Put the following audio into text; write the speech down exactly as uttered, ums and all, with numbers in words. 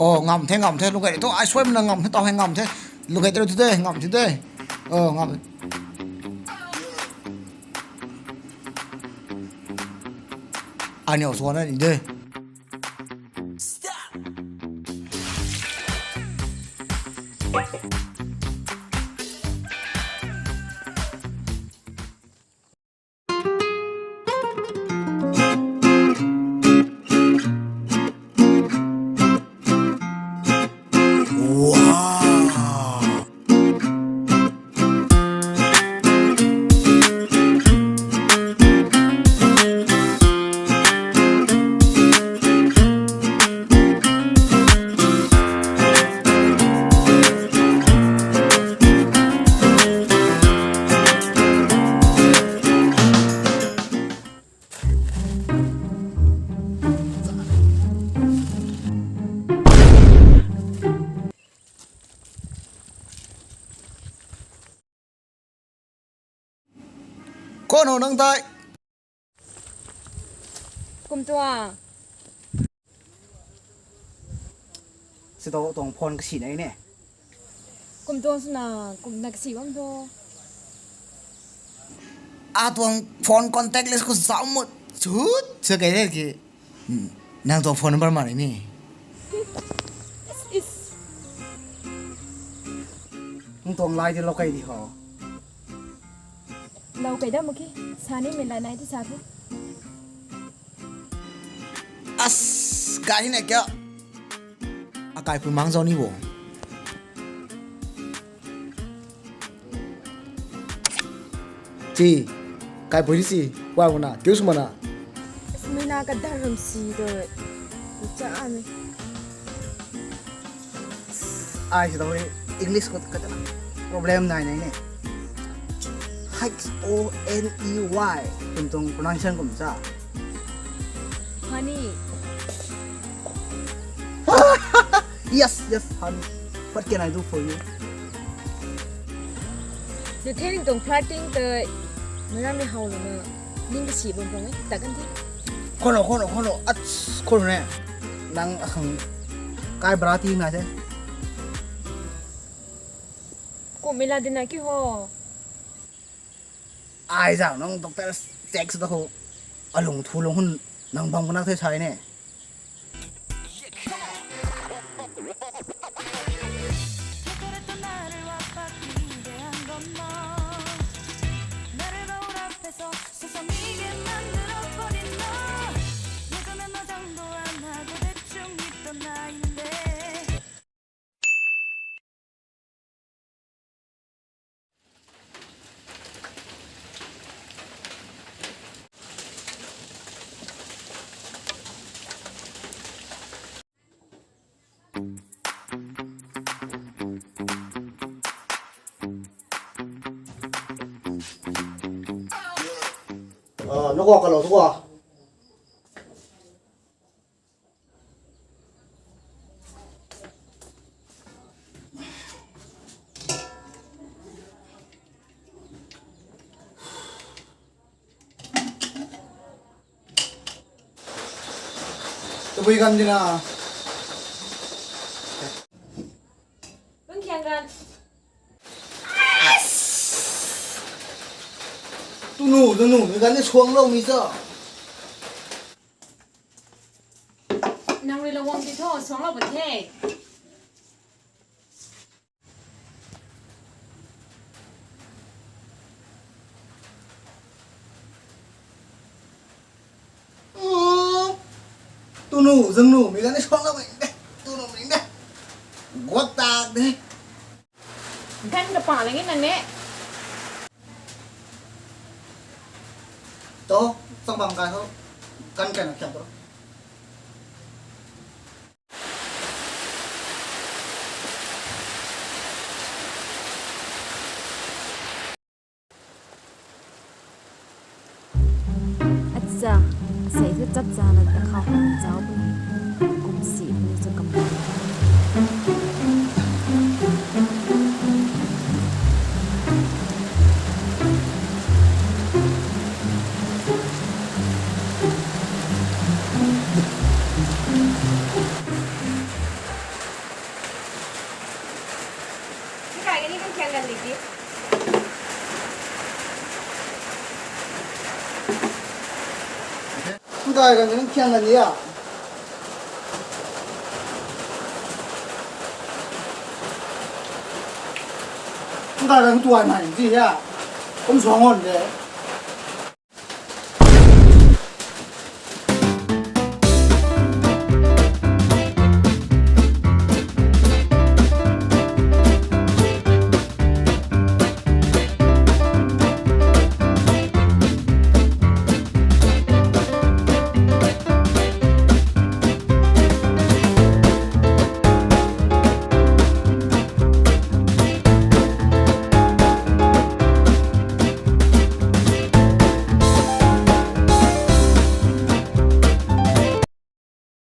Oh, ngam the, ngam the, lung kai tu, ai suai mana ngam the, tau hei ngam the. Lung kai tu de, ngam the de. Oh, ngam. Aniu suan na ni de. Khou nunc nang tei. Kum tuang. Si tu tuang phone kasi nai ne. Kum tuang swna, kum na kasi bam tu. Atuang phone contact list khou zauc mut chut sa kei de ki. Nang tuang phone number ma ni. Is, is. Nang tuang lai di lou kei di ho. Lou kei da mak ki. Sa ni mei lai nai di sa thu. As, gay na kya? Akai pui mang zau ni bo. Chi, kai pui si, wa na, kiu sumana. Mina ka darum si do. Cha ami. Ai si dau ni English khou ka ta problem nai nai ne. H O N E Y. Kum tuang pronunciation kum cha. Honey. Yes, yes, honey. What can I do for you? Nang the ning tuang flirting tei, meic ram ni how lana, ning kasi bam pang e, ta kan the. Khou nunc, khou nunc, khou nunc, ach, khou nunc ne. Nang akhang kai bra ti na the. Kum mei la di na ki ho. Ai zang nang doctor sex ta khou alung thu lung hun nang bam kana the sai ne. Nunc guay kalou thu guay. Tabui ganv di na. Bang khiang ganv. Tunu, tunu, mi ganv ni suang lou mi cha. Nang rui la wang ti tho, suang lou bam the. Tunu, zangnu, mi ganv ni suang lou bam de. Tunu mi de. Guak tak de. Ganv ka pa lang e nang ne. To, chang bam kai ho. Ganv kai na khiam to. Acha, sei tu chap cha na ta khou hang zau puni. Kum si puni cha kam. Khiang kan di ki. Ngai kan nang khiang kan di a. Ngai kan tuan nai di a. Kum suang on de.